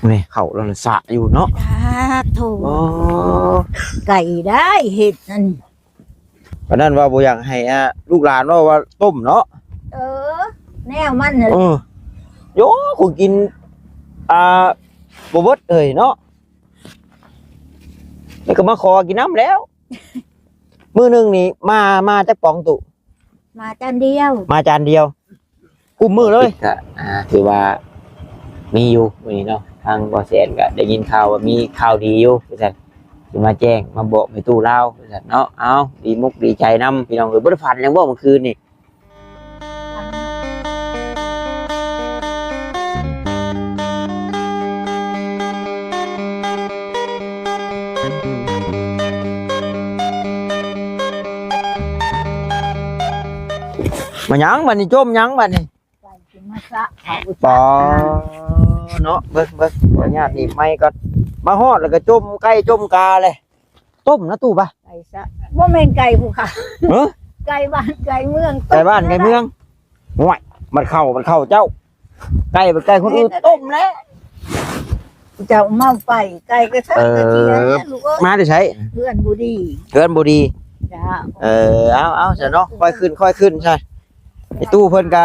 ນີ້ເຂົ້າລະສະຢູ່ເນາະ ສາທຸ ໂອ້ ໄກ່ໄດ້ເຮັດນັ້ນ ປານນັ້ນວ່າບໍ່ຢາກໃຫ້ ອ່າ ລູກຫຼານເວົ້າວ່າຕົ້ມເນາະ ເອີ ແນວມັນນັ້ນ ເອີ ໂຢ ຄົນກິນ ອ່າ ບໍ່ເບິດເອີຍເນາະ ແລ້ວກໍມາຂໍກິນນຳແລ້ວ ມື້ໜຶ່ງນີ້ມາ ມາຈັກປ໋ອງຕຸ? ມາຈານດຽວ ມາຈານດຽວ ກຸມມື້ເລີຍ ກໍ ອ່າ ຖືວ່າມີຢູ່ມື້ນີ້ເນາະ ທາງບໍ່ແສນກໍໄດ້ຍິນຂ່າວວ່າມີຂ່າວດີຢູ່ວ່າຊັ້ນ ຊິມາແຈ້ງມາບອກແມ່ຕູ້ລາວວ່າຊັ້ນເນາະ ເອົ້າ ດີມຸກດີໃຈນຳພີ່ນ້ອງເອີຍ ບໍ່ໄດ້ຝັນຫຍັງບໍ່ມື້ຄືນນີ້? ມາຫຍັງບັດນີ້ ຈົ່ມຫຍັງບັດນີ້? ໄປຊິມາຊະເຂົ້າ ປໍ ເນາະ ເບິ່ງ ເບິ່ງ ຂໍອະນຸຍາດໜີບໄມກ່ອນ ມາຮອດແລ້ວກໍຈົ່ມໄກ່ຈົ່ມກາເລີຍ ຕົ້ມນະຕູ້ປະ ໄກ່ຊະ ບໍ່ແມ່ນໄກ່ພູຂາວ ຮະ ໄກ່ບ້ານໄກ່ເມືອງ ໄກ່ບ້ານໄກ່ເມືອງ ໂອ້ຍ ມັນເຂົ້າ ມັນເຂົ້າເຈົ້າ ໄກ່ເປັນໄກ່ຄົນອື່ນ ເຮັດ ຕົ້ມແລ້ວ ເຈົ້າເມົາໄປ ໄກ່ກໍຊະ ເອີ ກະເທຍ ລູກເອີຍ ມາແຕ່ໃສ? ເຮືອນບໍ່ດີ ເຮືອນບໍ່ດີ ເຈົ້າ ເອີ ເອົາ ເອົາຊະເນາະ ຄ່ອຍຂຶ້ນ ຄ່ອຍຂຶ້ນຊະ ໄອ້ຕູ້ເພິ່ນກະ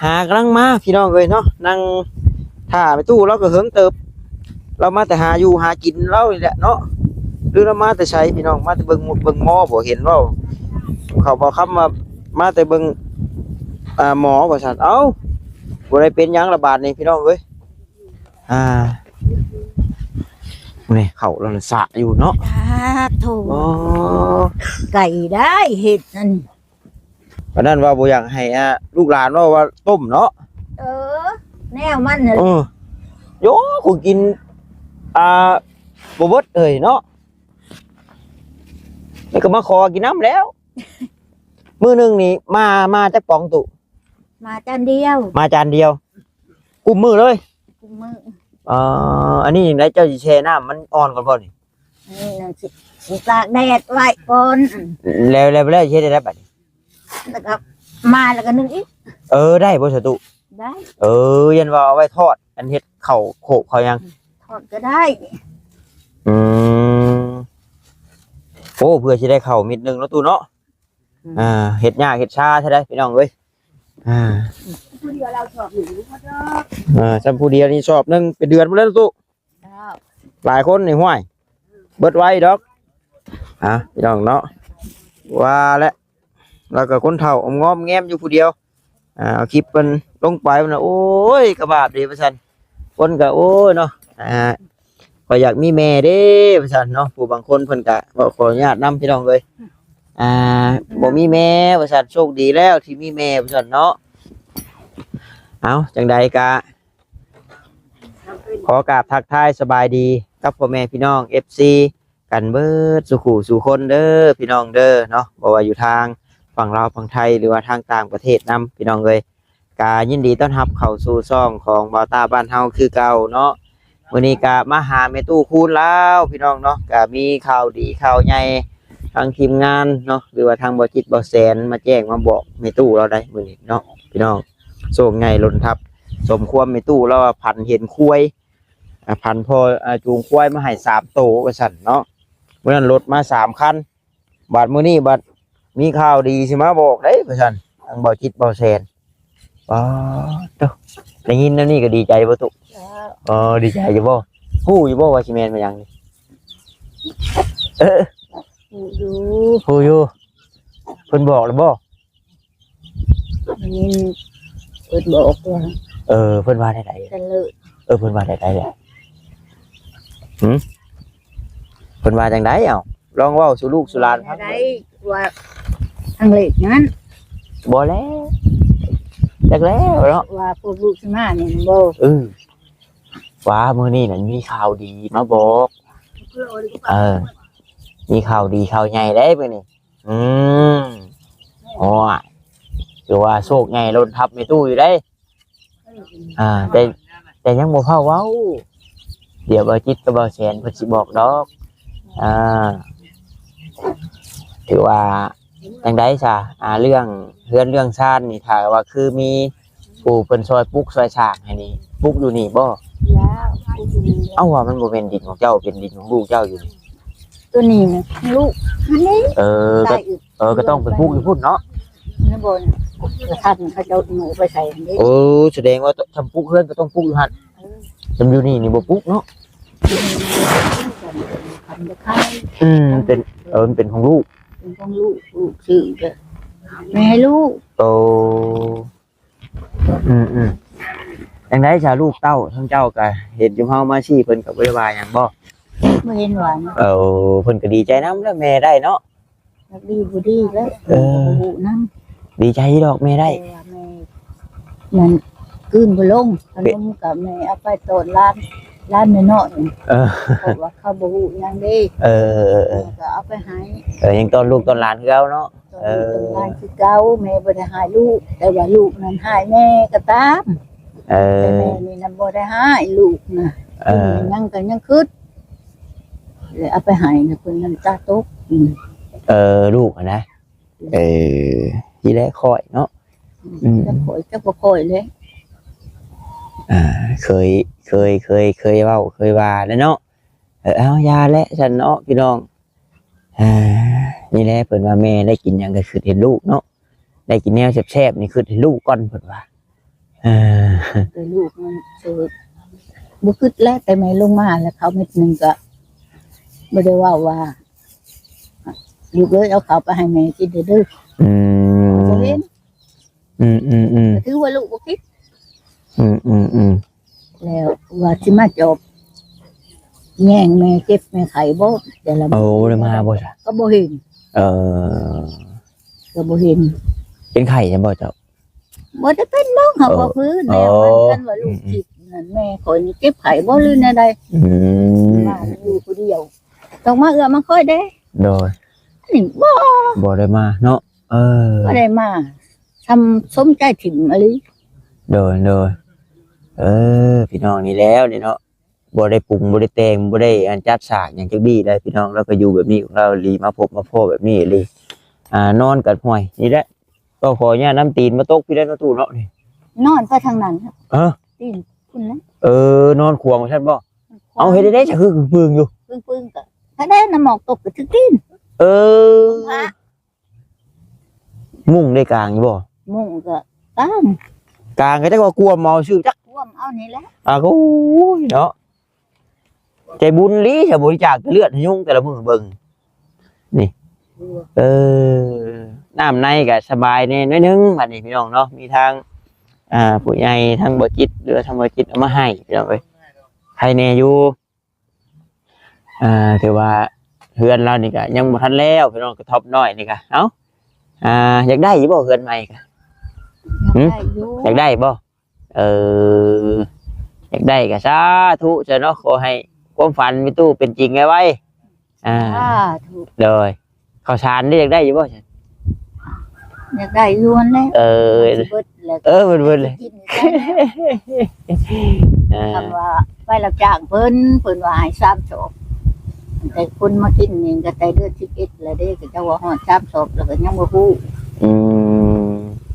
ຫາກຳລັງມາພີ່ນ້ອງເອີຍເນາະ ນັ່ງຖ້າໄອ້ຕູ້ລາວກໍເຫິງເຕີບ ລາວມາແຕ່ຫາຢູ່ຫາກິນລາວນີ້ແຫຼະເນາະ ຫຼືລາວມາແຕ່ໃສພີ່ນ້ອງ ມາແຕ່ເບິ່ງໝົດເບິ່ງໝໍບໍ່ ເຫັນເວົ້າເຂົາເວົ້າຄຳວ່າມາແຕ່ເບິ່ງ ອ່າ ໝໍວ່າຊັ້ນ ເອົ້າ ບໍ່ໄດ້ເປັນຫຍັງລະບາດນີ້ພີ່ນ້ອງເອີຍ ອ່າ ນີ້ເຂົ້າລະສະຢູ່ເນາະ ສາທຸ ໂອ້ ໄກ່ໄດ້ເຮັດນັ້ນ ປານນັ້ນວ່າບໍ່ຢາກໃຫ້ ອ່າ ລູກຫຼານເວົ້າວ່າຕົ້ມເນາະ ເອີ ແນວມັນນັ້ນ ເອີ ໂຢ ຄົນກິນ ອ່າ ບໍ່ເບິດເອີຍເນາະ ແລ້ວກໍມາຂໍກິນນຳແລ້ວ ມື້ໜຶ່ງນີ້ມາ ມາຈັກປ໋ອງຕຸ? ມາຈານດຽວ ມາຈານດຽວ ກຸມມື້ເລີຍ ກຸມມື້ ເອີ ອັນນີ້ຈັ່ງໃດ ເຈົ້າຊິແຊ່ນ້ຳມັນອ່ອນກ່ອນບໍ່ນີ້? ອັນນີ້ນະ ຊິ ຊິຕາກແດດໄວ້ກ່ອນ ແລ້ວ ແລ້ວ ແລ້ວຊິເຮັດໄດ້ໃດບັດນີ້? ແລ້ວກໍມາແລ້ວກໍໜຶ້ງອີກ ເອີ ໄດ້ບໍ່ສະຕຸ? ໄດ້ ເອີ ຢ້ານວ່າເອົາໄວ້ທອດ ອັນເຮັດເຂົ້າໂຄບເຂົ້າຫຍັງ ທອດກໍໄດ້ ອືມ ໂອ້ ເພື່ອຊິໄດ້ເຂົ້າເມັດໜຶ່ງເນາະຕູ້ເນາະ ອືມ ອ່າ ເຮັດຍາກເຮັດຊາແທ້ໃດ໋ພີ່ນ້ອງເອີຍ ອ່າ ຜູ້ດຽວລາວຊອບໜຶ່ງບໍ່ພໍດອກ ອ່າ ຊ່ຳຜູ້ດຽວນີ້ຊອບໜຶ່ງເປັນເດືອນພຸ້ນແຫຼະຕູ້ ເຈົ້າ ຫຼາຍຄົນນີ້ ຫ້ວຍ ເບິດໄວດອກ ອ່າ ພີ່ນ້ອງເນາະ ວ່າແຫຼະ ລາວກໍຄົນເຖົ້າ ອອມງອມແງມຢູ່ຜູ້ດຽວ ອ່າ ເອົາຄລິບເພິ່ນລົງໄປ ເພິ່ນວ່າ ໂອ້ຍ ກະບາບເດ ວ່າຊັ້ນ ຄົນກໍ ໂອ້ຍ ເນາະ ອ່າ ຂ້ອຍຢາກມີແມ່ເດ້ ວ່າຊັ້ນເນາະ ຜູ້ບາງຄົນເພິ່ນກະ ຂໍອະນຸຍາດນຳ ພີ່ນ້ອງເອີຍ ອ່າ ບໍ່ມີແມ່ ວ່າຊັ້ນ ໂຊກດີແລ້ວທີ່ມີແມ່ ວ່າຊັ້ນເນາະ ເອົາ ຈັ່ງໃດກະ ຂໍກາບທັກທາຍສະບາຍດີກັບພໍ່ແມ່ພີ່ນ້ອງ ເອັຟຊີ ກັນເບິດສູ່ຄູ່ສູ່ຄົນເດີ ພີ່ນ້ອງເດີເນາະ ບໍ່ວ່າຢູ່ທາງຝັ່ງລາວຝັ່ງໄທ ຫຼືວ່າທາງຕ່າງປະເທດນຳ ພີ່ນ້ອງເອີຍ ກະຍິນດີຕ້ອນຮັບເຂົ້າສູ່ຊ່ອງຂອງບ່າວຕ້າບ້ານເຮົາຄືເກົ່າເນາະ ມື້ນີ້ກະມາຫາແມ່ຕູ້ຄູນລາວ ພີ່ນ້ອງເນາະ ກະມີຂ່າວດີຂ່າວໃຫຍ່ ທາງທີມງານເນາະ ຫຼືວ່າທາງບ່າວຈິດບ່າວແສນມາແຈ້ງມາບອກແມ່ຕູ້ລາວໄດ໋ມື້ນີ້ເນາະ ພີ່ນ້ອງ ໂຊກໃຫຍ່ລົ້ນທັບ ສົມຄວາມແມ່ຕູ້ລາວວ່າຝັນເຫັນຄວາຍ ອ່າ ຝັນພໍ່ ອ່າ ຈູງຄວາຍມາໃຫ້ສາມໂຕວ່າຊັ້ນເນາະ ມື້ນັ້ນລົດມາສາມຄັນ ບາດມື້ນີ້ບັດມີຂ່າວດີຊິມາບອກເດ້ວ່າຊັ້ນ ທາງບ່າວຈິດບ່າວແສນ ປາດໂທ້ ໄດ້ຍິນແນວນີ້ກໍດີໃຈບໍ່ຕຸ? ເຈົ້າ ເອີ ດີໃຈຢູ່ບໍ່? ຮູ້ຢູ່ບໍ່ວ່າຊິແມ່ນມາຫຍັງນີ້? ເອີ ຮູ້ຢູ່ ຮູ້ຢູ່ ເພິ່ນບອກແລ້ວບໍ່? ໄດ້ຍິນເພິ່ນບອກວ່າ ເອີ ເພິ່ນວ່າແນວໃດ? ເພິ່ນເລີກ ເອີ ເພິ່ນວ່າແນວໃດລະ? ຫື? ເພິ່ນວ່າຈັ່ງໃດ? ເອົ້າ ລອງເວົ້າສູ່ລູກສູ່ຫຼານຟັງ ໄດ້ວ່າທາງເລກນັ້ນ ບໍ່ແລ້ວ ຈັກແລ້ວເນາະ ວ່າພວກລູກຊິມານີ້ບໍ່? ເອີ ວ່າມື້ນີ້ນັ້ນມີຂ່າວດີມາບອກ ເອີ ມີຂ່າວດີຂ່າວໃຫຍ່ເດ້ມື້ນີ້. ອືມ ໂອ້ຍ ຖືວ່າໂຊກໃຫຍ່ລົ້ນທັບແມ່ຕູ້ຢູ່ເດ້ ອ່າ ແຕ່ ແຕ່ຍັງບໍ່ຟ້າວເວົ້າ ດຽວບ່າວຈິດກັບບ່າວແສນເພິ່ນຊິບອກດອກ ອ່າ ຖືວ່າຈັ່ງໃດຊະ ອ່າ ເລື່ອງເຮືອນເລື່ອງຊານນີ້ ຖ້າວ່າຄືມີຜູ້ເພິ່ນຊ່ອຍປຸກຊ່ອຍສ້າງໃຫ້ນີ້ ປຸກຢູ່ນີ້ບໍ່? ແລ້ວ ເອົ້າ ວ່າມັນບໍ່ແມ່ນດິນຂອງເຈົ້າ ເປັນດິນຂອງລູກເຈົ້າຢູ່ນີ້. ຕົວນີ້ນະ ຂອງລູກ ອັນນີ້ ເອີ ກໍ ເອີ ກໍຕ້ອງໄປປຸກຢູ່ພຸ້ນເນາະ. ໃນບ່ອນກະທັນເຂົາເຈົ້າເອົາໄປໃສ່ຫັ້ນເດ້. ໂອ້ ສະແດງວ່າຖ້າປຸກເຮືອນກໍຕ້ອງປຸກຢູ່ຫັ້ນ. ເອີ ແຕ່ຢູ່ນີ້ນີ້ບໍ່ປຸກເນາະ. ຄັນຈະຂາຍ ອືມ ເປັນ ເອີ ມັນເປັນຂອງລູກ ເປັນຂອງລູກ ລູກຊື້ກໍແມ່ໃຫ້ລູກ. ໂອ້ ອືມໆ ຈັ່ງໃດຊະ ລູກເຕົ້າທາງເຈົ້າກໍເຫັນຢູ່ເຮົາມາຊີ້ ເພິ່ນກໍບໍ່ໄດ້ວ່າຫຍັງບໍ່? ບໍ່ເຫັນວ່າຫຍັງ. ເອີ ເພິ່ນກໍດີໃຈນຳແລ້ວ ແມ່ໄດ້ເນາະ. ຈັກດີບໍ່ດີແລ້ວ ເອີ ບໍ່ຮູ້ນຳ. ດີໃຈດອກແມ່ໄດ້ ແຕ່ວ່າແມ່ນັ້ນກືນບໍ່ລົງ ຂະໜົມກໍແມ່ເອົາໄປຕ້ອນຫຼານ ຫຼານນ້ອຍໆ. ເອີ ເພາະວ່າເຂົາບໍ່ຮູ້ຫຍັງເດ້. ເອີ ເອີ ເອີ ແມ່ກໍເອົາໄປໃຫ້. ເອີ ຍັງຕ້ອນລູກຕ້ອນຫຼານຄືເກົ່າເນາະ. ເອີ ຕ້ອນລູກຕ້ອນຫຼານຄືເກົ່າ ແມ່ບໍ່ໄດ້ຮ້າຍລູກ ແຕ່ວ່າລູກນັ້ນຮ້າຍແມ່ກໍຕາມ. ເອີ ແຕ່ແມ່ນີ້ນະບໍ່ໄດ້ຮ້າຍລູກນະ. ເອີ ເປັນຫຍັງກໍຍັງຄຶດ ແລ້ວເອົາໄປໃຫ້ນະ ເພິ່ນນ້ຳຕາຕົກ. ອືມ ເອີ ລູກຫັ້ນນະ. ເອີ ທີ່ແລກຂ້ອຍເນາະ. ອືມ ອືມ ຈັກຂ້ອຍຈັກບໍ່ຂ້ອຍແຫຼະ. ອ່າ ເຄີຍ ເຄີຍ ເຄີຍ ເຄີຍເວົ້າເຄີຍວ່າແລ້ວເນາະ. ເອີ ເອົາ ຢ່າແຫຼະຊັ້ນເນາະພີ່ນ້ອງ. ອ່າ ນີ້ແຫຼະ ເພິ່ນວ່າແມ່ໄດ້ກິນຫຍັງກໍຄຶດເຫັນລູກເນາະ. ໄດ້ກິນແນວແຊບໆນີ້ຄຶດເຫັນລູກກ່ອນ ເພິ່ນວ່າ. ເອີ ແຕ່ລູກມັນເສີດ ບໍ່ຄຶດແລ້ວ ແຕ່ແມ່ລົງມາແລ້ວ ເຂົ້າເມັດໜຶ່ງກໍບໍ່ໄດ້ເວົ້າວ່າ ລູກເອີຍ ເອົາເຂົ້າໄປໃຫ້ແມ່ກິນເດີ. ອືມ ບໍ່ເຫັນ. ອືມໆໆ ກໍຖືວ່າລູກບໍ່ຜິດ. ອືມໆໆ ແລ້ວວ່າຊິມາຈອບແຍງແມ່ເຈັບແມ່ໄຂ້ບໍ່ ແຕ່ລະ ໂອ້ ບໍ່ໄດ້ມາບໍ່ຊະ? ກໍບໍ່ເຫັນ. ເອີ ກໍບໍ່ເຫັນ. ເປັນໄຂ້ຊັ້ນບໍ່ເຈົ້າ? ບໍ່ໄດ້ເປັນດອກ ເຮົາ ເອີ ບໍ່ຄືແນວ ໂອ້ ຄັນວ່າລູກ ອືມໆ ຄິດນັ້ນ ແມ່ຂ້ອຍນີ້ເຈັບໄຂ້ບໍ່ ຫຼືແນວໃດ? ອືມ ວ່າຢູ່ຜູ້ດຽວ ຕ້ອງມາເອື້ອມາຄອຍເດ້. ໂດຍ ນີ້ບໍ່ ບໍ່ໄດ້ມາເນາະ. ເອີ ບໍ່ໄດ້ມາ ຊ່ຳສົມໃຈຖິ້ມອີ່ຫຼີ. ໂດຍ ໂດຍ ເອີ ພີ່ນ້ອງນີ້ແລ້ວນີ້ເນາະ ບໍ່ໄດ້ປຸງ ບໍ່ໄດ້ແຕ່ງ ບໍ່ໄດ້ ອັນ ຈັດສາກຫຍັງຈັກດີ້ໃດພີ່ນ້ອງ. ລາວກໍຢູ່ແບບນີ້ຂອງລາວອີ່ຫຼີ ມາພົບມາພໍ້ແບບນີ້ອີ່ຫຼີ. ອ່າ ນອນກັນ ຫ້ວຍ ນີ້ແຫຼະ ກໍຂໍອະນຸຍາດນຳຕີນມາຕົກພີ້ແຫຼະເນາະ ຕູ້ເນາະ. ນີ້ນອນໄປທາງນັ້ນ ເອີ ຕີນພຸ້ນແຫຼະ. ເອີ ນອນຂວາງວ່າຊັ້ນບໍ່? ຂວາງ. ເອົາ ເຮັດໄດ້ໃດ ຈະຄືປຶງໆຢູ່ ປຶງໆ ກໍຖ້າໄດ້ນ້ຳໝອກຕົກກໍຖືກຕີນ. ເອີ ມຸ້ງໄດ້ກາງຢູ່ບໍ່? ມຸ້ງກໍກາງ ກາງກໍຈັກວ່າກວມເອົາຊື່ຈັກ ກວມເອົານີ້ແຫຼະ. ອ່າ ໂອ້ຍເນາະ ໃຈບຸນອີ່ຫຼີ ຈະບໍລິຈາກແຕ່ເລືອດໃຫ້ຍຸງແຕ່ລະມື້ເບິ່ງນີ້. ເອີ ນ້ຳໃນກໍສະບາຍແດ່ໜ້ອຍໜຶ່ງ ບາດນີ້ພີ່ນ້ອງເນາະ. ມີທາງ ອ່າ ຜູ້ໃຫຍ່ ທາງບໍ່ຈິດ ຫຼືວ່າທາງບໍ່ຈິດເອົາມາໃຫ້ພີ່ນ້ອງເອີຍ ໃຫ້ແດ່ຢູ່. ອ່າ ຖືວ່າເຮືອນລາວນີ້ກະຍັງບໍ່ທັນແລ້ວພີ່ນ້ອງ ກະທັອບນ້ອຍນີ້ກະ. ເອົ້າ ອ່າ ຢາກໄດ້ຢູ່ບໍ່ເຮືອນໃໝ່ກະ? ຢາກໄດ້ຢູ່. ຢາກໄດ້ບໍ່? ເອີ ຢາກໄດ້ກະສາທຸຊະເນາະ ຂໍໃຫ້ຄວາມຝັນແມ່ຕູ້ເປັນຈິງໄວໆ. ອ່າ ສາທຸ. ໂດຍ ເຂົ້າສານນີ້ຢາກໄດ້ຢູ່ບໍ່? ຢາກໄດ້ຢູ່ຫັ້ນແຫຼະ. ເອີ ຊິເບິດແລ້ວ. ເອີ ເບິດໆ ເລີຍ. ເອີ ຄຳວ່າໄປຮັບຈ້າງເພິ່ນ ເພິ່ນວ່າໃຫ້ສາມສອບ ແຕ່ຄົນມາກິນນີ້ກໍແຕ່ເດືອນສິບເອັດແລ້ວເດ້ ເຂົາເຈົ້າວ່າຮອດສາມສອບແລ້ວກໍຍັງບໍ່ຮູ້. ອື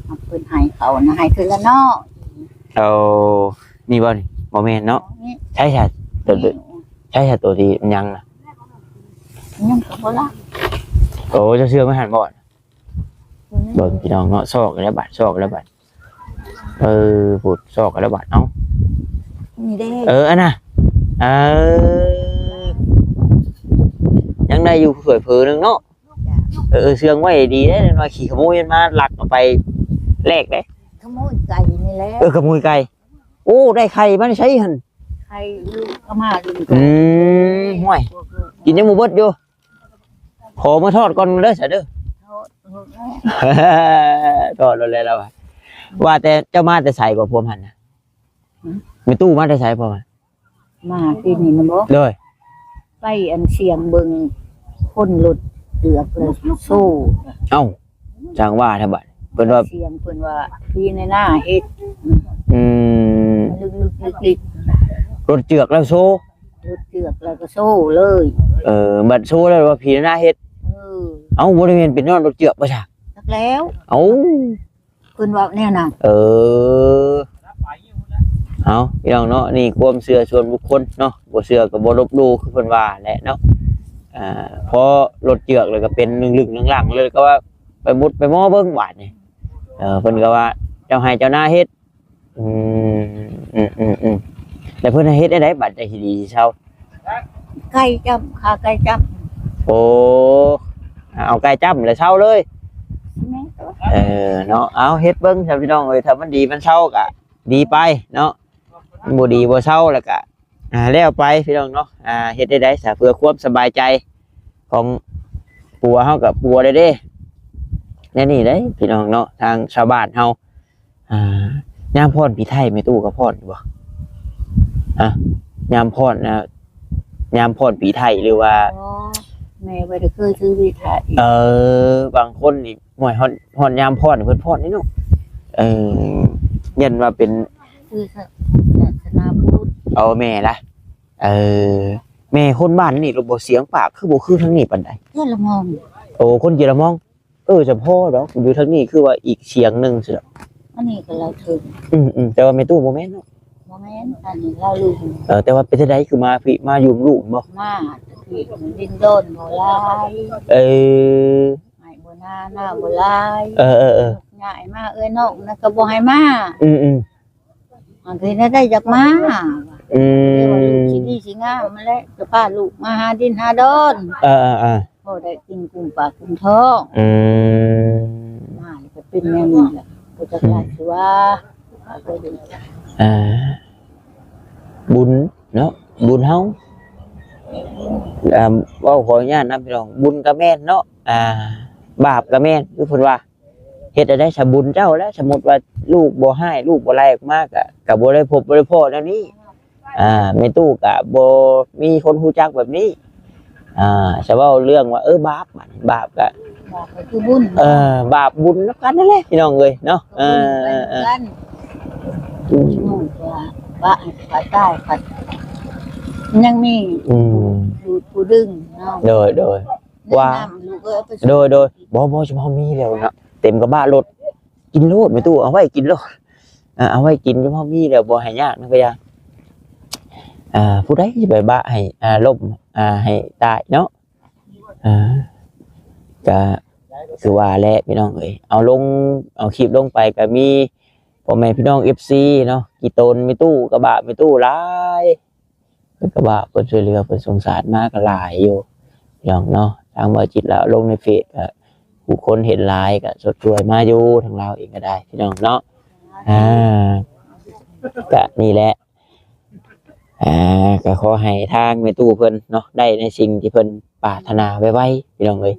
ມ ເພິ່ນໃຫ້ເຂົານະ ໃຫ້ເທື່ອລະນ້ອຍ. ໂອ້ ນີ້ບໍ່ນີ້? ບໍ່ແມ່ນເນາະ. ນີ້ ໃຊ່ຊະ ໂຕ ນີ້ ໂຕ ໃຊ່ຊະ ໂຕທີ່ມັນຍັງນະ ຍັງກໍບໍ່ລະ. ໂອ້ ເຈົ້າເຊື່ອງໄວ້ຫັ້ນບໍ່? ອືມ ເບິ່ງພີ່ນ້ອງເນາະ ຊອກແລ້ວບາດ ຊອກແລ້ວບາດ. ເອີ ພຸດ ຊອກແລ້ວບາດ. ເອົ້າ ນີ້ເດ້. ເອີ ອັນນ່ະ ເອີ ຍັງໄດ້ຢູ່ຖ້ວຍເຜີໜຶ່ງເນາະ. ເອີ ເຊື່ອງໄວ້ດີເດ້ ໜ້ອຍຂີ້ຂະໂມຍມັນມາລັກເອົາໄປແລກເດ້. ຂະໂມຍໄກ່ນີ້ແຫຼະ. ເອີ ຂະໂມຍໄກ່. ໂອ້ ໄດ້ໄຂ່ມາໃນໃສຫັ້ນ? ໄຂ່ລູກເອົາມາຢູ່. ອືມ ຫ້ວຍ ກິນຍັງບໍ່ເບິດຢູ່ ຂໍມາທອດກ່ອນເດີຊະເດີ. ທອດ ທອດແລ້ວ ທອດແລ້ວລະວ່າ. ວ່າແຕ່ເຈົ້າມາແຕ່ໃສກໍພວມຫັ້ນນະ? ຫືມ? ແມ່ຕູ້ມາແຕ່ໃສພວມຫັ້ນ? ມາທີ່ນີ້ນະບໍ? ໂດຍ ໄປອັນສ່ຽງເບິ່ງຄົນລົດເກືອກແລ້ວໂຊ. ເອົ້າ ຈັ່ງວ່າແທ້ບາດ ເພິ່ນວ່າ ສ່ຽງ ເພິ່ນວ່າຜີໃນນາເຮັດ. ອືມ ລຶກໆ ລຶກໆ ລົດເກືອກແລ້ວໂຊ ລົດເກືອກແລ້ວກໍໂຊເລີຍ. ເອີ ບັດໂຊແລ້ວວ່າຜີໃນນາເຮັດ. ເອີ ເອົ້າ ບໍ່ໄດ້ແມ່ນເປັນຍ້ອນລົດເກືອກບໍ່ຊະ? ຈັກແລ້ວ. ເອົ້າ ເພິ່ນເວົ້າແນວນັ້ນ. ເອີ ເອົ້າ ເອົາ ພີ່ນ້ອງເນາະ ນີ້ຄວາມເຊື່ອສ່ວນບຸກຄົນເນາະ ບໍ່ເຊື່ອກໍບໍ່ລົບຫຼູ່ ຄືເພິ່ນວ່າແຫຼະເນາະ. ອ່າ ພໍລົດເຈືອກແລ້ວກໍເປັນລຶ້ງໆຫຼັງໆເລີຍ ກໍວ່າໄປມຸດໄປໝໍເບິ່ງບາດນີ້. ເອີ ເພິ່ນກໍວ່າເຈົ້າໄຮ່ເຈົ້ານາເຮັດ. ອືມ ອືມໆໆ ແລ້ວເພິ່ນໃຫ້ເຮັດແນວໃດບາດ ຈັ່ງຊິດີຊິເຊົາ? ໄກ່ຈ້ຳ ຂ້າໄກ່ຈ້ຳ. ໂອ້ ເອົາໄກ່ຈ້ຳແລ້ວເຊົາເລີຍ. ແມ່ນຕົວະ. ເອີ ເນາະ ເອົາເຮັດເບິ່ງຊະ ພີ່ນ້ອງເອີຍ ຖ້າມັນດີມັນເຊົາກໍດີໄປເນາະ ມັນບໍ່ດີບໍ່ເຊົາແລ້ວກໍ ອ່າ ແລ້ວໄປ ພີ່ນ້ອງເນາະ. ອ່າ ເຮັດໄດ້ໃດຊະ ເພື່ອຄວາມສະບາຍໃຈຂອງຜົວເຮົາກັບຜົວເດ້ ແນວນີ້ເດ້ ພີ່ນ້ອງເນາະ ທາງຊາວບ້ານເຮົາ. ອ່າ ຍາມພ້ອນປີໄທແມ່ຕູ້ກໍພ້ອນຢູ່ບໍ່? ຮະ ຍາມພ້ອນນະ ຍາມພ້ອນປີໄທຫຼືວ່າ? ອໍ ແມ່ບໍ່ໄດ້ເຄີຍຖືວີໄທ. ເອີ ບາງຄົນນີ້ ໂອ້ຍ ຮອດ ຮອດຍາມພ້ອນເພິ່ນພ້ອນນີ້ເນາະ. ເອີ ຢ້ານວ່າເປັນ ຄືສາ ສາສະໜາພຸດ. ເອົາແມ່ລະ. ເອີ ແມ່ຄົນບ້ານນີ້ລະບໍ່ ສຽງປາກຄືບໍ່ຄືທາງນີ້ປານໃດ? ເຈລະມອງ. ໂອ້ ຄົນເຈລະມອງ. ເອີ ຈະພໍດອກ ຢູ່ທາງນີ້ຄືວ່າອີກສຽງໜຶ່ງຊີ້ດອກ. ອັນນີ້ກໍລາວເຖິງ. ອືມໆ ແຕ່ວ່າແມ່ຕູ້ບໍ່ແມ່ນເນາະ? ບໍ່ແມ່ນ ອັນນີ້ລາວລຸງ. ເອີ ແຕ່ວ່າເປັນຈັ່ງໃດຄືມາພີ້ ມາຢູ່ນຳລູກບໍ? ມາແຕ່ພີ້ ດິນດອນບໍ່ຫຼາຍ. ເອີ ໄຮ່ບໍ່ນາ ນາບໍ່ຫຼາຍ. ເອີໆໆ ຍ້າຍມາ ເອື້ອຍນ້ອງນັ້ນກໍບໍ່ໃຫ້ມາ. ອືມໆ ມັນເຮັດແນວໃດຢາກມາ. ອືມ ເອີ ວ່າລູກຊິດີຊິງາມຫັ້ນແຫຼະ ຈະພາລູກມາຫາດິນຫາດອນ. ເອີໆໆ ພໍໄດ້ກິນກຸ້ມປາກກຸ້ມທ້ອງ. ອືມ ມາແລ້ວກໍເປັນແນວນີ້ແຫຼະ ບໍ່ຈັກຫຼາຍ ອືມ ຊິວ່າ. ອ່າ ບຸນເນາະ ບຸນເຮົາ. ອ່າ ເວົ້າຂໍອະນຸຍາດນຳ ພີ່ນ້ອງ ບຸນກໍແມ່ນເນາະ ອ່າ ບາບກໍແມ່ນ ຄືເພິ່ນວ່າ. ເຮັດແນວໃດຊະ ບຸນເຈົ້າແຫຼະ. ສົມມຸດວ່າລູກບໍ່ຮ້າຍ ລູກບໍ່ໄລ່ອອກມາ ກະ ກະບໍ່ໄດ້ພົບບໍ່ໄດ້ພໍ້ແນວນີ້. ອ່າ ແມ່ຕູ້ກະບໍ່ມີຄົນຮູ້ຈັກແບບນີ້. ອ່າ ຈະເວົ້າເລື່ອງວ່າ ເອີ ບາບ ບາບກະ ບາບກໍຄືບຸນ. ເອີ ບາບບຸນນຳກັນນັ້ນແຫຼະ ພີ່ນ້ອງເອີຍເນາະ. ເອີ ເອີ ເອີ ອືມ ວ່າ ວ່າ ວ່າຕາຍ ຍັງມີ ອືມ ຜູ້ ຜູ້ດຶງເນາະ. ໂດຍ ໂດຍ ວ່າ ແນະນຳລູກເອີຍ ໄປ ໂດຍ ໂດຍ ບໍ່ ບໍ່ ຊຸມເຮົາມີແລ້ວເນາະ ເຕັມກະບະລົດ ກິນໂລດແມ່ຕູ້ ເອົາໄວ້ກິນໂລດ. ເອົາໄວ້ກິນ ຊຸມເຮົາມີແລ້ວ ບໍ່ໃຫ້ຍາກນະ ກະຢ່າ ອ່າ ຜູ້ໃດຊິໄປບະໃຫ້ ອ່າ ລົ້ມ ອ່າ ໃຫ້ຕາຍເນາະ. ອ່າ ກະຄືວ່າແຫຼະ ພີ່ນ້ອງເອີຍ ເອົາລົງ ເອົາຄລິບລົງໄປ ກະມີພໍ່ແມ່ພີ່ນ້ອງເອັຟຊີເນາະ ຂີ້ຕົນແມ່ຕູ້ ກະບະແມ່ຕູ້ຫຼາຍ. ເພິ່ນກໍວ່າເພິ່ນຊ່ວຍເຫຼືອ ເພິ່ນສົງສານມາກໍຫຼາຍຢູ່ ພີ່ນ້ອງເນາະ. ທາງບ່າວຈິດລາວລົງໃນເຟສ ກໍຜູ້ຄົນເຫັນຫຼາຍ ກໍຊົດຊ່ວຍມາຢູ່ ທາງລາວເອງກໍໄດ້ ພີ່ນ້ອງເນາະ. ອ່າ ກໍນີ້ແຫຼະ ອ່າ ກໍຂໍໃຫ້ທາງແມ່ຕູ້ເພິ່ນເນາະ ໄດ້ໃນສິ່ງທີ່ເພິ່ນປາດຖະໜາໄວໆ ພີ່ນ້ອງເອີຍ.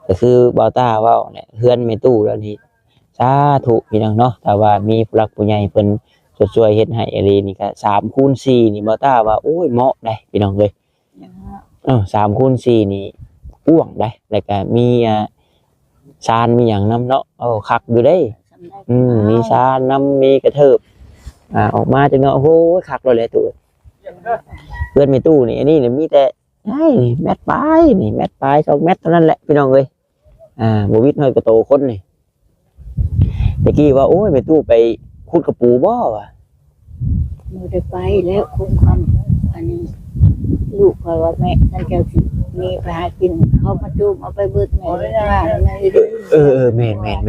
ກໍຄືບ່າວຕ້າເວົ້າແຫຼະ ເຮືອນແມ່ຕູ້ແລ້ວນີ້ ສາທຸ ພີ່ນ້ອງເນາະ. ຖ້າວ່າມີຜູ້ຫຼັກຜູ້ໃຫຍ່ເພິ່ນຊົດຊ່ວຍເຮັດໃຫ້ອີ່ຫຼີນີ້ ກະສາມຄູນສີ່ນີ້ ບ່າວຕ້າວ່າ ໂອ້ຍ ເໝາະໄດ໋ ພີ່ນ້ອງເອີຍ. ເອີ ສາມຄູນສີ່ນີ້ກວ້າງໄດ໋ ແລ້ວກະມີ ອ່າ ຊານມີຫຍັງນຳເນາະ. ໂອ້ ຄັກຢູ່ເດ້. ອືມ ມີຊານນຳ ມີກະເທີບ ອ່າ ອອກມາຈັກໜ້ອຍ. ໂອ້ຍ ຄັກໂລດແຫຼະຕູ້. ເຮືອນແມ່ຕູ້ນີ້ ອັນນີ້ນີ້ມີແຕ່ ອ້າຍ ນີ້ແມັດປາຍ ນີ້ແມັດປາຍ ສອງແມັດເທົ່ານັ້ນແຫຼະ ພີ່ນ້ອງເອີຍ. ອ່າ ບໍ່ວິດຮອດກະໂຕຄົນນີ້. ແຕ່ກີ້ວ່າ ໂອ້ຍ ແມ່ຕູ້ໄປຂຸດກະປູບໍ່ວະ? ບໍ່ໄດ້ໄປແລ້ວ ຄົງຄຳ ອັນນີ້ ລູກຂ້ອຍວ່າ ແມ່ ຄັນເຈົ້າຊິໜີໄປຫາກິນ ເຂົາມາຈູມເອົາໄປເບິດ ແມ່ວ່າ ເອີ ເອີ ແມ່ນໆ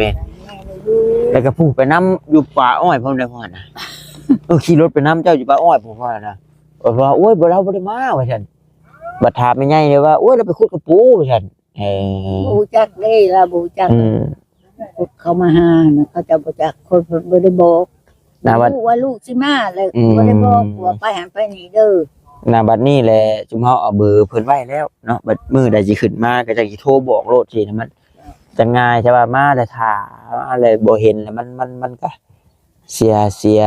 ໆ ແລ້ວກໍຜູ້ໄປນຳຢູ່ປ່າອ້ອຍພ້ອມໄດ໋ ພໍ່ນະ. ເອີ ຂີ່ລົດໄປນຳເຈົ້າຢູ່ປ່າອ້ອຍ ພໍ່ນະ. ວ່າ ໂອ້ຍ ບໍ່ ລາວບໍ່ໄດ້ມາ ວ່າຊັ້ນ. ບັດຖາມແມ່ໃຫຍ່ເລີຍວ່າ ໂອ້ຍ ລາວໄປຂຸດກະປູ ວ່າຊັ້ນ. ເອີ ບໍ່ຮູ້ຈັກເດ້ ລາວບໍ່ຮູ້ຈັກ. ອືມ ເຂົາມາຫານະ ເຂົາເຈົ້າບໍ່ຈັກ ຄົນເພິ່ນບໍ່ໄດ້ບອກ. ນະ ບໍ່ຮູ້ວ່າລູກຊິມາແລ້ວ ອືມ ບໍ່ໄດ້ບອກວ່າໄປຫັ້ນໄປນີ້ເດີ. ນະ ບັດນີ້ແຫຼະ ຊຸມເຮົາເອົາເບີເພິ່ນໄວ້ແລ້ວເນາະ ບັດມື້ໃດຊິຂຶ້ນມາກໍຈັ່ງຊິໂທບອກໂລດຊີ້ນະ ມັນຈັ່ງງ່າຍ. ແຕ່ວ່າມາແລ້ວຖ້າ ມາແລ້ວບໍ່ເຫັນ ແລ້ວມັນ ມັນ ມັນກໍເສຍ ເສຍ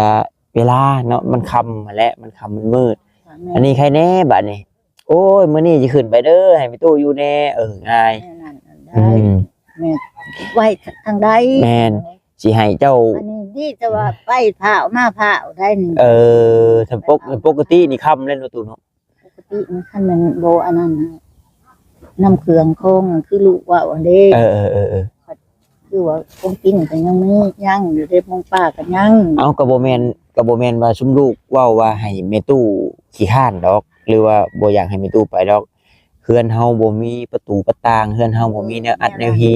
ເວລາເນາະ ມັນຄ່ຳຫັ້ນແຫຼະ ມັນຄ່ຳມັນມືດ. ແມ່ນ ອັນນີ້ໃຄແດ່ບາດນີ້. ໂອ້ຍ ມື້ນີ້ຊິຂຶ້ນໄປເດີ ໃຫ້ແມ່ຕູ້ຢູ່ແດ່. ເອີ ງ່າຍ ແມ່ນນັ້ນໄດ້. ອືມ ແມ່ນ ໄວ້ທາງໃດ? ແມ່ນ ຊິໃຫ້ເຈົ້າ ອັນນີ້ດີແຕ່ວ່າໄປພ້າວມາພ້າວໄດ໋ນີ້. ເອີ ຖ້າປົກ ປົກກະຕິນີ້ຄ່ຳແລ້ວເນາະ ຕູ້ເນາະ. ປົກກະຕິມັນຄັນແມ່ນບໍ່ອັນນັ້ນ ນຳເຄື່ອງຂອງ ຄືລູກເວົ້າຫັ້ນເດ້. ເອີໆໆໆ ຄັນ ຄືວ່າຂອງກິນກໍຍັງມີ ຍັງຢູ່ເດ້ ໝູປ່າກໍຍັງ. ເອົ້າ ກໍບໍ່ແມ່ນ ກໍບໍ່ແມ່ນວ່າຊຸມລູກເວົ້າວ່າໃຫ້ແມ່ຕູ້ຂີ້ຄ້ານດອກ ຫຼືວ່າບໍ່ຢາກໃຫ້ແມ່ຕູ້ໄປດອກ. ເຮືອນເຮົາບໍ່ມີປະຕູປະຕ່າງ ເຮືອນເຮົາບໍ່ມີແນວອັດແນວຮີ.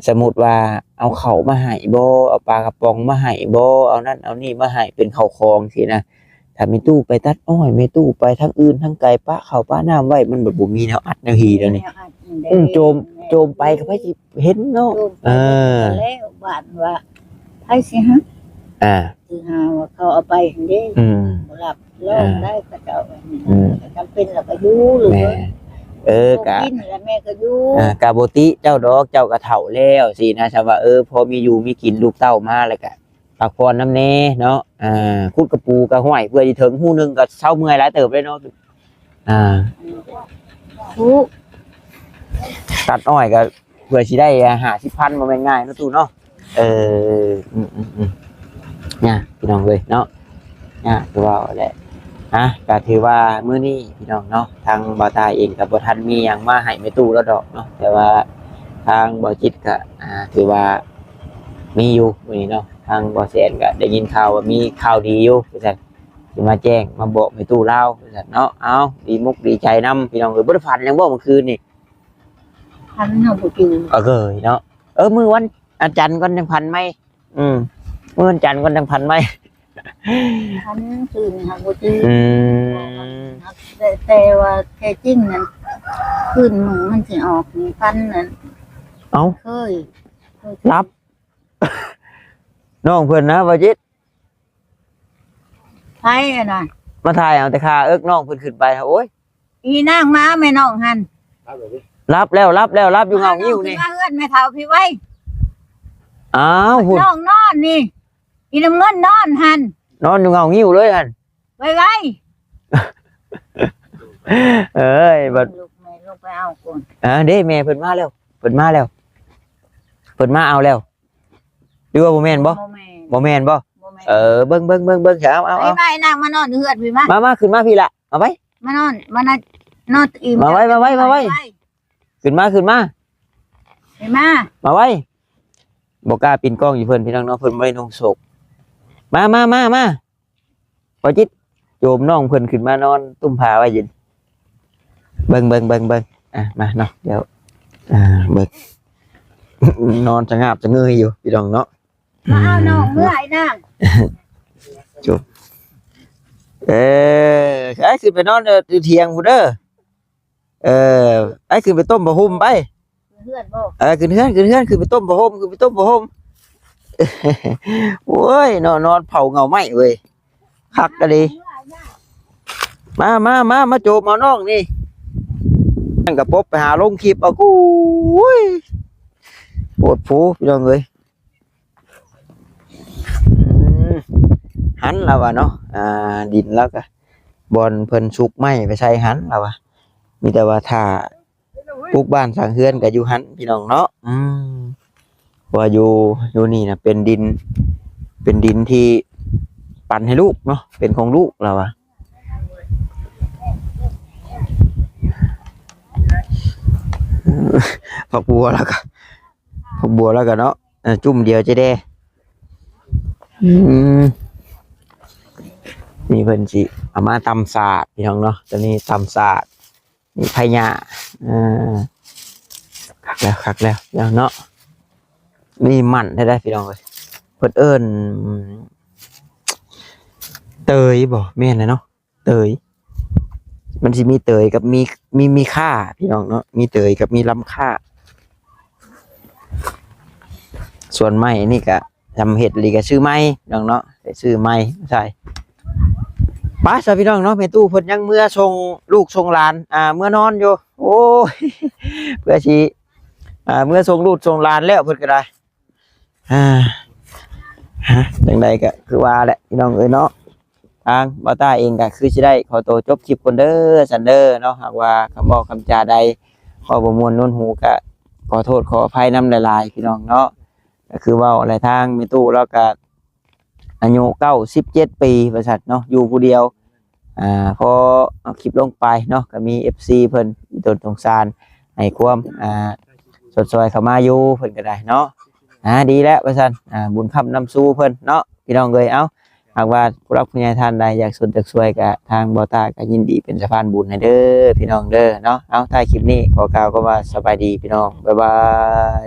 ສະມຸດວ່າເອົາເຂົ້າມາໃຫ້ບໍ ເອົາປາກະປ໋ອງມາໃຫ້ບໍ ເອົານັ້ນເອົານີ້ມາໃຫ້ ເປັນເຂົ້າຂອງຊີ້ນະ. ຖ້າແມ່ຕູ້ໄປຕັດອ້ອຍ ແມ່ຕູ້ໄປທາງອື່ນທາງໄກ ປະເຂົ້າປະນ້ຳໄວ້ ມັນແບບບໍ່ມີແນວອັດແນວຮີແລ້ວນີ້. ແນວອັດນີ້ເດ້ ອືມ ໂຈມ ແມ່ນ ໂຈມໄປກໍໃຜຊິເຫັນເນາະ. ໂຈມໄປ ເອີ ແລ້ວບ້ານວ່າໃຜຊິຫາ ອ່າ ຊິຫາວ່າເຂົາເອົາໄປຫັ້ນເດ້. ອືມ ບໍ່ຮັບ ລອງໄດ້ເຂົາເຈົ້າ ອືມ ຈຳເປັນແລ້ວກໍຢູ່ເລີຍ. ແມ່ນ ເອີ ກໍກິນແລ້ວແມ່ກໍຢູ່. ອ່າ ກໍບໍ່ຕິເຈົ້າດອກ ເຈົ້າກໍເຖົ້າແລ້ວຊີ້ນະ. ຊຳວ່າ ເອີ ພໍມີຢູ່ມີກິນ ລູກເຕົ້າມາແລ້ວກໍພັກຜ່ອນນຳແດ່ເນາະ. ອ່າ ຂຸດກະປູກໍ ຫ້ວຍ ເພື່ອຊິເຖິງຮູໜຶ່ງກໍເຊົາເມື່ອຍຫຼາຍເຕີບເລີຍເນາະ. ອ່າ ປູ ຕັດອ້ອຍກໍ ເພື່ອຊິໄດ້ຫ້າສິບພັນ ບໍ່ແມ່ນງ່າຍເນາະຕູ້ເນາະ. ເອີ ອືມໆໆ ຍາກພີ່ນ້ອງເອີຍເນາະ ຍາກຄືເວົ້າແຫຼະ. ອ່ະ ກໍຖືວ່າມື້ນີ້ພີ່ນ້ອງເນາະ ທາງບ່າວຕາເອງກໍບໍ່ທັນມີຫຍັງມາໃຫ້ແມ່ຕູ້ລາວດອກເນາະ ແຕ່ວ່າທາງບ່າວຈິດກໍ ອ່າ ຖືວ່າມີຢູ່ມື້ນີ້ເນາະ. ທາງບ່າວແສນກໍໄດ້ຍິນຂ່າວວ່າມີຂ່າວດີຢູ່ວ່າຊັ້ນ ຊິມາແຈ້ງມາບອກແມ່ຕູ້ລາວວ່າຊັ້ນເນາະ. ເອົ້າ ດີມຸກດີໃຈນຳພີ່ນ້ອງເອີຍ. ບໍ່ໄດ້ຝັນຫຍັງບໍ່ມື້ຄືນນີ້? ຝັນເຮົາບໍ່ຕື່ນ ເອີ ເຄີຍເນາະ. ເອີ ມື້ວັນ ອາ ຈັນກ່ອນຈັ່ງຝັນໃໝ່. ອືມ ມື້ວັນຈັນກ່ອນຈັ່ງຝັນໃໝ່. ຝັນຄືນນີ້ຫາບໍ່ຕື່ນ. ອືມ ແຕ່ ແຕ່ວ່າແທ້ຈິງນັ້ນ ຄືນມື້ມັນຊິອອກນີ້ຝັນນັ້ນ. ເອົ້າ ເຄີຍ ເຄີຍ ຫຼັບ ນ້ອງເພິ່ນນະ ບ່າວຈິດ. ໃຜອັນນັ້ນ ມາຖ່າຍເອົາແຕ່ຂາເອິກນ້ອງເພິ່ນຂຶ້ນໄປ. ໂອ້ຍ ອີນາງມາແມ່ນ້ອງຫັ້ນ. ຫຼັບແລ້ວ ຫຼັບແລ້ວ ຫຼັບຢູ່ເຫງົ້າງິ້ວນີ້. ມາເຮືອນແມ່ເຖົ້າພີ້ໄວ. ອ້າວ ພຸ້ນ ນ້ອງນອນນີ້ ອີນ້ຳເງິນນອນຫັ້ນ ນອນຢູ່ເຫງົ້າງິ້ວເລີຍຫັ້ນ. ໄວໆ ເອີຍ ບັດ ລູກແມ່ລົງໄປເອົາກ່ອນ. ອ່າ ເດ້ ແມ່ເພິ່ນມາແລ້ວ ເພິ່ນມາແລ້ວ ເພິ່ນມາເອົາແລ້ວ. ຫຼືວ່າບໍ່ແມ່ນບໍ່? ບໍ່ແມ່ນ ບໍ່ແມ່ນບໍ່? ບໍ່ແມ່ນ. ເອີ ເບິ່ງ ເບິ່ງ ເບິ່ງ ເບິ່ງ ເອົາ ເອົາ ເອົາ ໄປ ນາງມານອນຢູ່ເຮືອນພີ້ມາ. ມາ ມາ ຂຶ້ນມາພີ້ລະ ມາໄວ ມານອນ ມານອນ ນອນອີ່ມ ມາໄວ ມາໄວ ມາໄວ ມາໄວ ຂຶ້ນມາ ຂຶ້ນມາ ໄປມາ ມາໄວ. ບໍ່ກ້າປິ່ນກ້ອງຢູ່ເພິ່ນ ພີ່ນ້ອງເນາະ ເພິ່ນບໍ່ໄດ້ນຸ່ງໂສກ. ມາ ມາ ມາ ມາ ບໍ່ຈິດ ໂຈມນ້ອງເພິ່ນຂຶ້ນມານອນຕຸ້ມຜ້າໄວ້ຢູ່. ເບິ່ງ ເບິ່ງ ເບິ່ງ ເບິ່ງ ອ່ະ ມາເນາະ ດຽວ ອ່າ ເບິ່ງ ນອນສະຫງາບສະເຫງຍຢູ່ ພີ່ນ້ອງເນາະ. ມາເອົານ້ອງເມືອໃຫ້ນາງ ຈົບ. ເອີ ໄອ້ຂຶ້ນໄປນອນຢູ່ທຽງພຸ້ນເດີ. ເອີ ໄອ້ຂຶ້ນໄປຕົ້ມຜ້າຫົ່ມໄປ. ເຮືອນບໍ່? ເອີ ຂຶ້ນເຮືອນ ຂຶ້ນເຮືອນ ຂຶ້ນໄປຕົ້ມຜ້າຫົ່ມ ຂຶ້ນໄປຕົ້ມຜ້າຫົ່ມ. ໂອ້ຍ ນອນ ນອນເຜົາເຫງົາໄມ້ເວີຍ ຄັກອີ່ຫຼີ. ມາ ມາ ມາ ມາໂຈມເອົານ້ອງນີ້. ນັ້ນກໍປົບໄປຫາລົງຄລິບເອົາ. ໂອ້ຍ ໂພດໂພ ພີ່ນ້ອງເອີຍ. ອືມ ຫັ້ນລາວວ່າເນາະ ອ່າ ດິນລາວກໍ ບ່ອນເພິ່ນສຸກໄມ້ໄປໃສ່ຫັ້ນລາວວ່າ. ມີແຕ່ວ່າຖ້າ ປຸກບ້ານສ້າງເຮືອນກໍຢູ່ຫັ້ນ ພີ່ນ້ອງເນາະ. ອືມ ວ່າຢູ່ ຢູ່ນີ້ນະເປັນດິນ ເປັນດິນທີ່ປັນໃຫ້ລູກເນາະ ເປັນຂອງລູກລາວວ່າ. ຜັກບົວລາວກໍ ຜັກບົວລາວກໍເນາະ ຈຸ້ມດຽວຈະແດ່. ອືມ ນີ້ເພິ່ນຊິເອົາມາຕຳສາດ ພີ່ນ້ອງເນາະ. ຕົວນີ້ຕຳສາດ ນີ້ໄຜ່ຫຍ້າ. ເອີ ຄັກແລ້ວ ຄັກແລ້ວເນາະ. ນີ້ມັນແທ້ໆ ພີ່ນ້ອງເອີຍ. ເພິ່ນເອີ້ນເຕີຍບໍ່? ແມ່ນແຫຼະເນາະ ເຕີຍ. ມັນຊິມີເຕີຍກັບມີ ມີ ມີຂ່າ ພີ່ນ້ອງເນາະ. ມີເຕີຍກັບມີລຳຂ່າ. ສ່ວນໄມ້ນີ້ກະ ຍາມເຮັດອີ່ຫຼີກໍຊື້ໃໝ່ນ້ອງເນາະ ໄປຊື້ໃໝ່ໃສ່ ໄປຊະພີ່ນ້ອງເນາະ. ແມ່ຕູ້ເພິ່ນຍັງເມືອສົ່ງລູກສົ່ງຫຼານ ອ່າ ເມືອນອນຢູ່. ໂອ້ຍ ເພື່ອຊິ ອ່າ ເມືອສົ່ງລູກສົ່ງຫຼານແລ້ວເພິ່ນກໍໄດ້. ອ່າ ຮະ ຈັ່ງໃດກໍຄືວ່າແຫຼະ ພີ່ນ້ອງເອີຍເນາະ. ທາງບ່າວຕ້າເອງກໍຄືຊິໄດ້ຂໍໂຕຈົບຄລິບກ່ອນເດີ ຊັ້ນເດີເນາະ. ຫາກວ່າຄຳເວົ້າຄຳຈາໃດ ເວົ້າບໍ່ມ່ວນນວນຫູ ກໍຂໍໂທດຂໍອະໄພນຳຫຼາຍໆ ພີ່ນ້ອງເນາະ. ກໍຄືເວົ້າແຫຼະ ທາງແມ່ຕູ້ລາວກໍອາຍຸເກົ້າສິບເຈັດປີວ່າຊັ້ນເນາະ ຢູ່ຜູ້ດຽວ. ອ່າ ພໍເອົາຄລິບລົງໄປເນາະ ກໍມີເອັຟຊີເພິ່ນອີ່ຕົນສົງສານ ໃຫ້ຄວາມ ອ່າ ຊົດຊ່ອຍເຂົ້າມາຢູ່ ເພິ່ນກໍໄດ້ເນາະ. ອ່າ ດີແລ້ວວ່າຊັ້ນ ອ່າ ບຸນຄ້ຳນຳຊູເພິ່ນເນາະ ພີ່ນ້ອງເອີຍ. ເອົ້າ ຫາກວ່າຜູ້ຫຼັກຜູ້ໃຫຍ່ທ່ານໃດຢາກສົນຢາກຊ່ວຍ ກະທາງບໍ່ຕາກະຍິນດີເປັນສະພານບຸນໃຫ້ເດີ ພີ່ນ້ອງເດີເນາະ. ເອົ້າ ທ້າຍຄລິບນີ້ຂໍກ່າວຄຳວ່າສະບາຍດີ ພີ່ນ້ອງ ບາຍບາຍ.